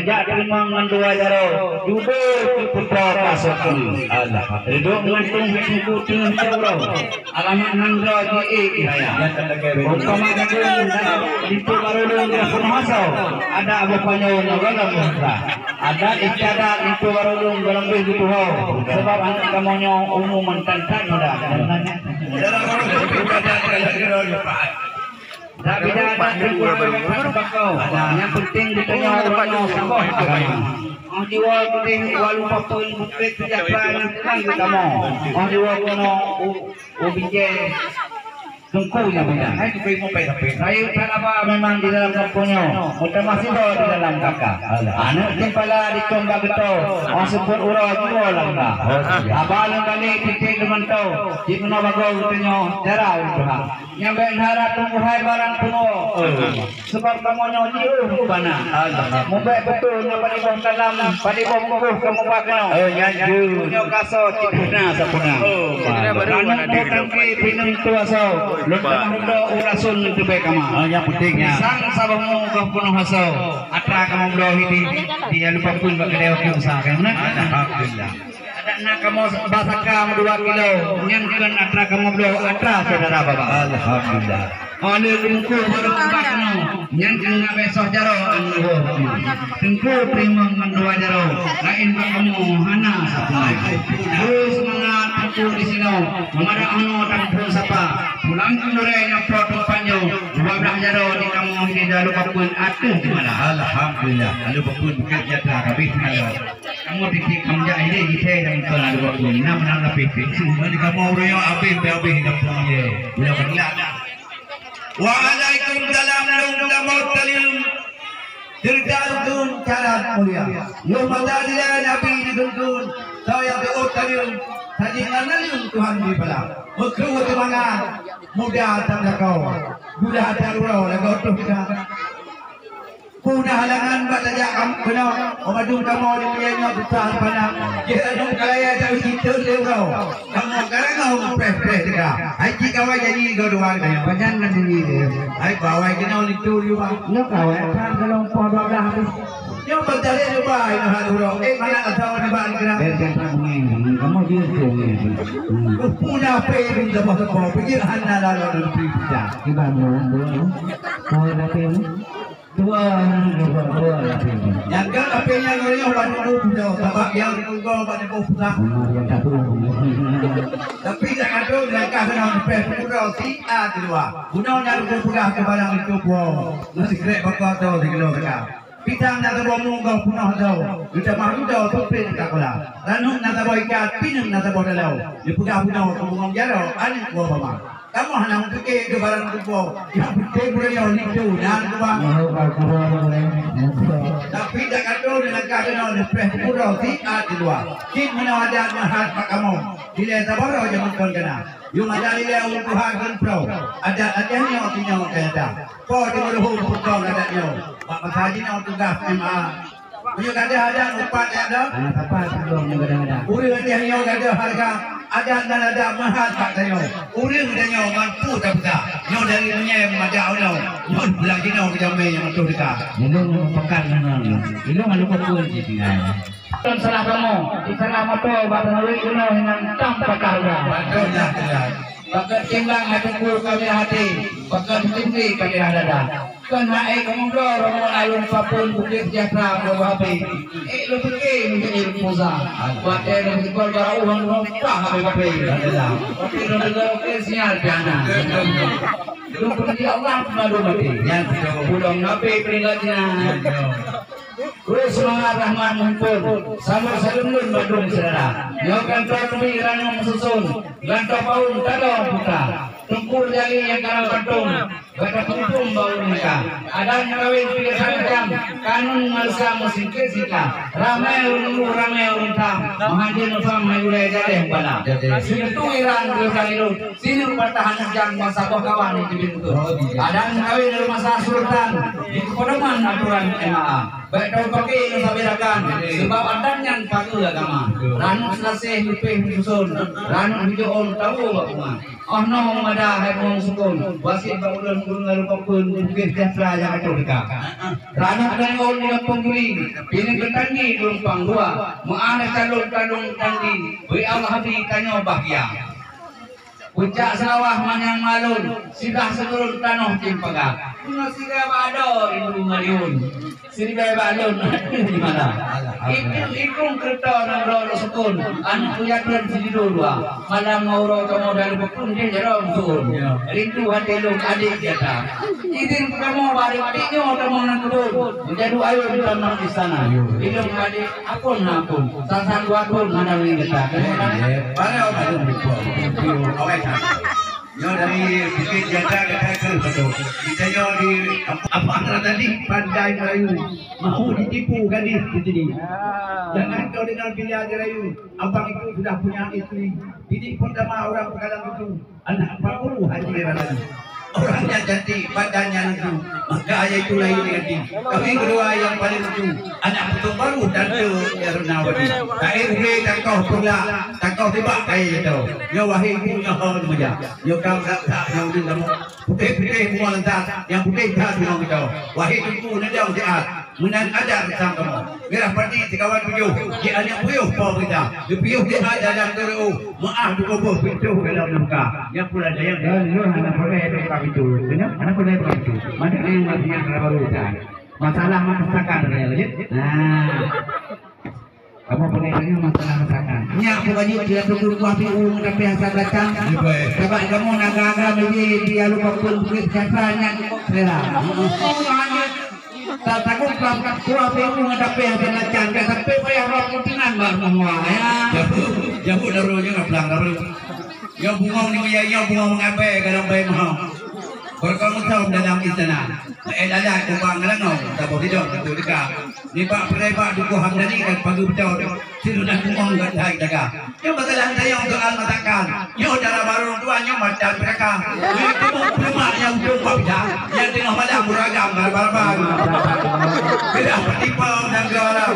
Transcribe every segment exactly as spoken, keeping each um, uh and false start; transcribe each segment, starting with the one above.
Jak teurimong ngon dua jaroe, judô keu putra ka seukeue. Alhamdulillah. Reudôk meugantung di Teungku teungoh cok uroe. Alamat nanggroe jiék raya. Umpama gadôh linto barô lôn nyang peunoh asoe, adat boh panyöt nyoe gohlom meuhasra. Adat istiadat linto barô lôn gohlom beuh geutuho, sabab aneuk kamoe nyoe umu mantong that muda. Darah barô lôn ibadat ka lheueh keudroe lipat. Dak bida adat Teungku Abang Bakau. Nyang penting geutanyoe uroe nyoe saboh agama. Óh jiwoe keudeh Walupapeuen Bukét Sejahtera nyang teunang geutanyoe. Óh jiwoe keunoe u, u bijéh Teungku nyang bida. Hai Teungku Imum pai sampai. Rayeuk that haba memang di dalam gampông nyoe. Meutamah sidroe di dalam kaka. Aneuk timpala dikong bak geuto. Óh seupôt uroe jiwoe lam ba. Haba lôn balek titék lôn mantong. Cit meunoe bagoe geutanyoe dara ureueng tuha. Nyang bèk harap teungku hai barang peunoh. Sabab kamoe nyoe jiôh bana. Mubèk beutôi ngon padub boh kalam, padub boh bungkôh kamoe ba keunoe. Eh, nyan jeuet. Nyoe kasoe cit hana sapeue na. Oh, ma. Ranup boh tangki pineung tuha soe. Lôn tamah dudoe u rasun ngon teubèe kama. Oh, nyang penting nyan. Pisang saboh mu goh peunoh asoe. Atra kamoe bloe hidin di Walupapeuen bak keudè wakèe usaha kan, na? Alhamdulillah. Adak na kamoe ba saka meudua kilo, nyan kon atra kamoe bloe, atra syedara babah. Alhamdulillah. Óh lheueh geumeukhue barô keumpak keunoe, nyan keuh ngabéh soh jaroe aneuk woe. Teungku teurimong ngon dua jaroe, laén bak kamoe hana sapeue. Beu seumangat Teungku disinoe, meunyoe dak hana taphôn sapa. Pulang keu lurée nyang po teumpat nyoe, dua blaih jaroe di kamoe di Walupapeuen ateueh jeumala. Alhamdulillah, Walupapeuen bukét jatra habéh tinggai. Kamoe titik kamoe jak ilée jithée dan beutôi na dua puluh enam, enam lapéh pih. Ngon kamoe uroe nyoe abéh pih abéh gampông ilée. Bulan Bangla. Waalaikumsalam, lôn kamoe taleueng. Ceurita lôn cara mulia. Yoh masa dilée Nabi dikeue-keue, soe nyang teuôt taleueng, sajihnyan naleueng Tuhan di bala. Meukeu teumangat, muda tan dakau. Muda tan uroe lagoe troh kita. Peue na halangan bak tajak keunoe, oh, bandum kamoe di meunyoe nyoe susah pandang. Jih aneuëk keulayai taeu jiteun lé uroe. Kamoe karang ngon preh-preh teuka. Hai cit kawai janji goe dua nyoe. Pajan ka janji lé. Hai bawai keunoe linto di luwa. Nyoe kawai kan golom poh dua blah habéh. Nyoe beutalé luwa nyoe hal uroe. Eh, mana asal nibak keunoe. Bèk jangan bungeng. Kamoe jeuet tu. Peue na pé bun saboh-saboh. Pijeuet hana lalu dan pri pijak. Kiban bulan dua. Kawai berapa ni? Dua, dua, dua lapéh. Nyang ka lapéh nyan ureueng nyoe bak nunggu pujoe, sabab nyang nunggu bak nunggu pusat. Umur nyang satu. Tapi dak kadu nyang ka keunoe leupah peukuroe si A keuluwa. Bunoe nyan nunggu peugah keu barang itu puwoe. Meusikrek bako atau sikilo teuka. Pisang nyang saboh munggoh peunoh atau. Geutamah udoe sumpit teuka kola. Ranup nyang saboh ikat, pineung nyang saboh dalau. Dipeugah bunoe keu bungong jaroe, aneuk buah bama. Kamoe hana meupike keu barang tupo, nyang penting buleuen nyoe linto dan keubah. Tapi dak kadu neulangkah keunoe leupah peukuroe siat di luwa. Cit meunoe adat meuhat bak kamoe, dilée saboh roh jamén kon kana. Yue masa dilée ureueng tuha kheun proh, adat até nyoe sinyoe ka nyata. Po teumeuruhu peukong adat nyoe, bak masa jinoe tugaih M A. Meunyoe gadôh adat meupat nyan dah. Hana sapat sidroe meunyoe gadôh adat. Ureueng até nyoe gadôh hareuga adat dan adat meuhat bak tanyoe. Ureueng tanyoe mampu tapeugah. Nyoe dari meunyoe meumajak unoe. Nyoe pulang jinoe keu jamé nyang meutuh teuka. Ilong meupakat ngon ilong alu pakon jih tinggai. Kon salah kamoe, di salah moto bak tanuri keunoe hinan tam patah udah. Patah udah, udah. Bak keu timbang hati ku kami hati, bak keu tinggi kami dada. Kon hak ék kamoe bloe rombongan ayeueng papeuen Bukét Sejahtera Peuet Boh Apé. Ék lôn pike meunyoe ileueng pusa. Watée lôn sikol barô ueh lôn rompah habéh-habéh. Watée lôn deungoe oke sinyal piana. Lôn peureuti Allah peumadu maté. Nyan beutôi. Pulong nape peuringkat nyan. Nyan beutôi. Kru seumangat rahmat meuhimpon. Sambot saleuem lôn bandum syedara. Nyoe kantor neubi ranup meususon. Gantong paun tadong puta. Teungku jali nyang kana kantong. Gata peutumpông bak ureueng nikah. Adat meukawen pih ka macam, kanun manusia meusingkét singka. Ramé ureueng lu, ramé ureueng tham. Meuhajé neufam hai gulai jadeh bala. Sineutui ran keu ka ilôn, sineuk patah aneuk jang bansa boh kawan di teubiet beutôi. Adat meukawen di masa sultan, di keupedoman aturan M A A. Bèk taupake ngon sabe rakan, seubab adat nyan pageue agama. Ranup seulaseh leupeh meususon, ranup hijoe ôn tawoe bak uma. Oh noe mada hai mueng sukon, wasiet bak ulôn Lalu papeuen bukét sejahtera nyang atoe teuka. Ranub dan ngon di gampông Guli, pineung keutandi lumpang dua. Meu'ah na calon tanong tandi, bri Allah Abi tanyoe bahgia. Pucak Seulawah manyang malon, siblah sikureueng tanoh cempaka. Bunga sira bak adoe rindu ngon riun. Siribèe bak lôn, di malam. Ikung-ikung keureutoe nanggroe lôn sukon, aneuk kuyatreun sijudoe dua. Malam ngon uroe kamoe dalam bukon jih jaroe meusuon. Ya. Rindu até lôn adék gata. Idin kamoe bak adék nyoe tamong nan keubon. Meujadu ayôn tamong istana. Ya. Ilôn adék apon na apon. Sasan dua thon hana lé gata. Ya, ya. Mana orang tu? Awai. Nyoe dari Bukét Jata gata keu beutôi. Geutanyoe di apa, apa tadi pandai merayu. Mahu ditipu gadis di sini. Jangan kau dengar bila dirayu. Abang itu sudah punya istri. Bini pertama orang Pekalang itu. Anak Pak Guru Haji Ralan. Orangnya cantik, badannya lucu. Maka ayah itu lahir di hati. Kami berdua yang paling lucu. Anak putung baru tante Ernawati. Kain grey takoh pula, takoh tibak kain jatuh. Nyoe wahai ibu nyoe ho meja. Nyoe kam dak dak nyoe udah kamu. Putih-putih bunga lentang, yang putih dah bunga kita. Wahai tuku nedang siat, meunan adat sang kamu. Merah pati sekawan tujuh, di anak puyuh po kita. Di puyuh di ada dan teru, maaf dikubur pintu dalam luka. Yang pula dayang dan lu hana boleh buka pintu. Kenapa? Hana boleh buka pintu. Mana yang masih yang baru dah. Masalah masakan dia, ya? Nah. Kamoe peugah lagèe masalah masakan. Nyak peukaji tiap teungku kuah piu ngon tapéh asam kacang. Iya, baik. Sabab kamoe na gaga meujih di alue papeuen bukét kasa nyak selera. Kamoe hana ta-, takot kuah, kuah piu ngon tapéh asam kacang. Ka sampai payah rot keutingan bak rumoh, ya. Jauh, jauh dari rumah nyoe, nggak pulang, nggak pulang. Nyoe bungong ni, ya, nyoe bungong mengabé dalam bayi maham. Berkah mutom dalam istana. Eh, lalat kumbang ngelangong, saboh sidong, betul dekat. Nibak pereubak Dukuh Hamdani dan Pagu Beutôi, silunan bungong gata jaga. Nyoe bagalah tayong soal masakan. Nyoe dara barô tuan nyoe macam peuraka. Nyoe tuboh peulemak nyang ujong bak pida, nyang teungoh malam beuragam barang-barang. Pida peutipong dan geuara.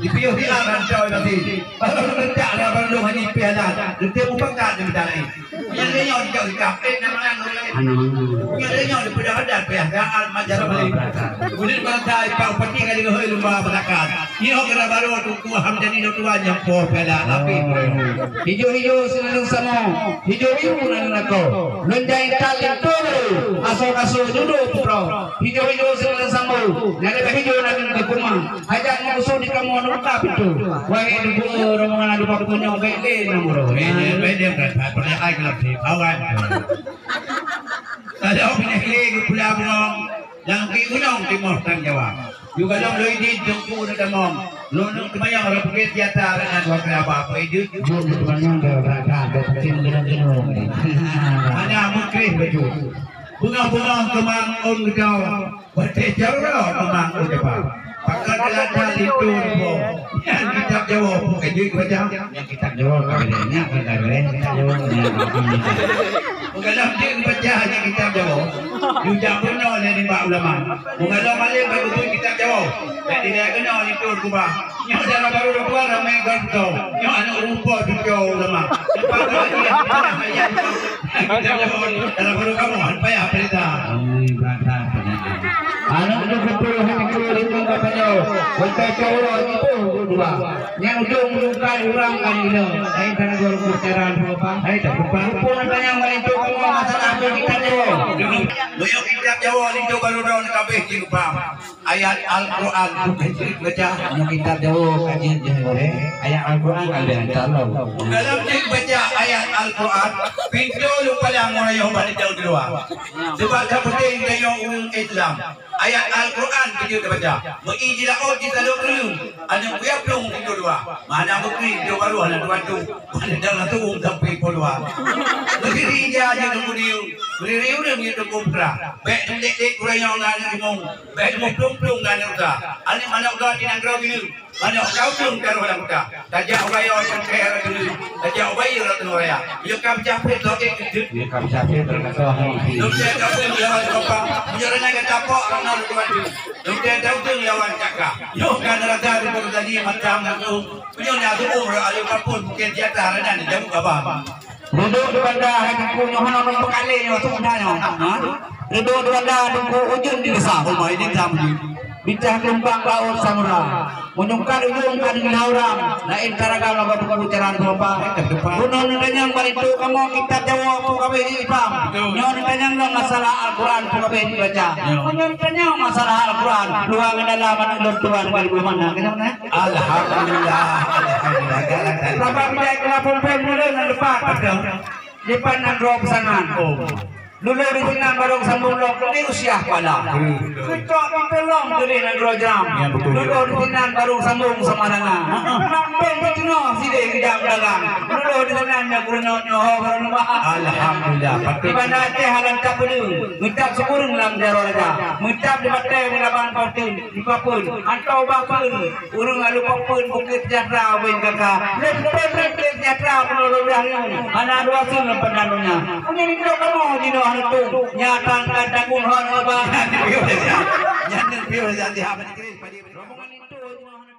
Dipiôh di aran coy basi. Barô leuntak dara barô lôn hana pialan. Leuteh mupakat di bidang laén. Nyang lé nyoe dijak-jak, eh, nama nyan ureueng laén. Nyang lé nyoe dipeudah adat payah daan majar balik. Ulôn bangsa ipang pati ka digeuhôi lumba beulakat. Nyoe keunan barô Teungku Hamdani lôn tuan nyang poh piala api. Hijau-hijau sinaleueng samo, hijau biru nan lakoe. Lôn jai intat linto, asoe-asoe judo putroe. Hijau-hijau sinaleueng samo, nyang leubeh hijau nan keukuma. Hajat meukeusut di kamoe neubuka pintoe. Wahé teungku rombongan adu bak meunyoe bèk lé na meurôh. Bèk lé, bèk lé, bèk lé, bèk lé, ai, gelap di awan. Kalau binéh lé geupula bungong, nyang keu gunong timoh tan Jawa. Juga lom loi di teungku na tamong. Lôn teumanyong orang bukét tiata na dua keu apa, apa itu? Lôn teumanyong dua keu apa, apa itu? Hana meukreh baju. Beungoh-beungoh keumang ôn geudong. Watèe jaroe memang ôn Japa. Pakon teulatan linto rumoh. Nyan kitab Jawoe, peue ka jeuet baca? Nyan kitab Jawoe ka boleh. Nyan ka boleh. Kitab Jawoe nyan. Meugalak jeuet baca nyan kitab Jawoe. Yue jak peunoh lé nibak ulama. Meugalak malém bak geubeuet kitab Jawoe. Bèk dilèe keunoe linto kubah. Nyoe dara barô dua ramé gantong. Nyoe aneuk rupa cucoe ulama. Lepas tu lagi yang ayah. Dara barô kamoe han payah peurintah. Aneuk tu beutôi hana keu limong ka tanyoe. Bukan cowok itu dua. Nyang ujong meulukai urang ka inoe. Lain tanah dua ruku sekarang apa? Hai tak lupa. Pun tanya mari tu kamoe masalah tu kita jawab. Buyuk kitab Jawoe linto barô droe kabeh jeuet paham. Ayat Al-Quran bukan jeuet baca. Nyoe kitab Jawoe ka jeuet jeuet boleh. Ayat Al-Quran ka jeuet, insya Allah. Dalam jeuet baca ayat Al-Quran, pintoe lôn palang meurayoh bak linto keuluwa. Sebab ka peunteng tanyoe ureueng Islam. Ayat Al-Quran ka jeuet baca. Meu-i jilaôt jisaleuem ureueng, aneuk kuyab plueng pintoe dua. Mana bukri pintoe baru aneuk tuan tu. Pada dalam tu sampai keuluwa. Berdiri dia je tunggu dia. Berdiri ureueng je tunggu putra. Bèk dek-dek kurayong ngon aneuk limong. Bèk muplong-plong ngon aneuk muda. Aneuk manok ga di nanggroe gini. Manok ga ureueng taroh lam muda. Tajak ubayo tangkai arah gini. Tajak ubayo rot tengah raya. Yo kam capek tokek kejut. Yo kam capek berkata hari ini. Dok dia kau tu lawan papa. Yo rena kata pok rena lu tuan tu. Dok dia kau tu lawan kakak. Yo kan rasa di tadi macam tu. Meunyoe na tuboh rot aleuh kaphon bukét tiata ranan jaweueb babah. Reudôk di banda hai Teungku nyoe hana ureueng peukalé nyoe, seubeuna nyoe. Ha? Reudôk di banda Teungku ujeuen di desa, oh, mai di jam ni. Bicah geulumbang laôt samudra. Meunyoe ka ujeuen ka deungoe ureueng, laén taragam lagèe Teungku cara Teungku Pah. Bunoe neutanyong bak linto kamoe kitab Jawoe peue ka abéh jipeugah. Betul. Nyoe neutanyong lom masalah Al-Quran peue ka abéh jibaca. Ya. Meunyoe neutanyong masalah Al-Quran, luwa ngon dalam aneuk lôn tuan ngon ibu mana, kenapa? Alhamdulillah, alhamdulillah. Galak, galak. Sabab bidai keulah peumpén muda ngon leupah. Betul. Di depan nanggroe Peusangan. Oh. Dulu di sinan barô sambung lom di usia kuala. Hmm. Keucok di teulong teuh nanggroe Jram. Ya, betul. Dulu di sinan barô sambung Samalanga. Heeh. Nak pun di Cina sideh geujak dagang. Dulu di sinan nyoe geurunoe nyoe ho barô nyoe. Alhamdulillah, betul. Di Banda Aceh halan tak peudeueng. Meucap sikureueng lam jaroe raja. Meucap di batèe meulaban pautén. Di papeuen, atau bapeuen, ureueng lalu papeuen Bukit Sejahtera ubeng kaka. Lempeng Bukit Sejahtera penuh ludah nyoe. Hana dua seueng lam pandan donya. Punya linto kamoe jinoe hana tung. Nyata kan takun hon ba. Nyan piôh saja. Rombongan linto jinoe hana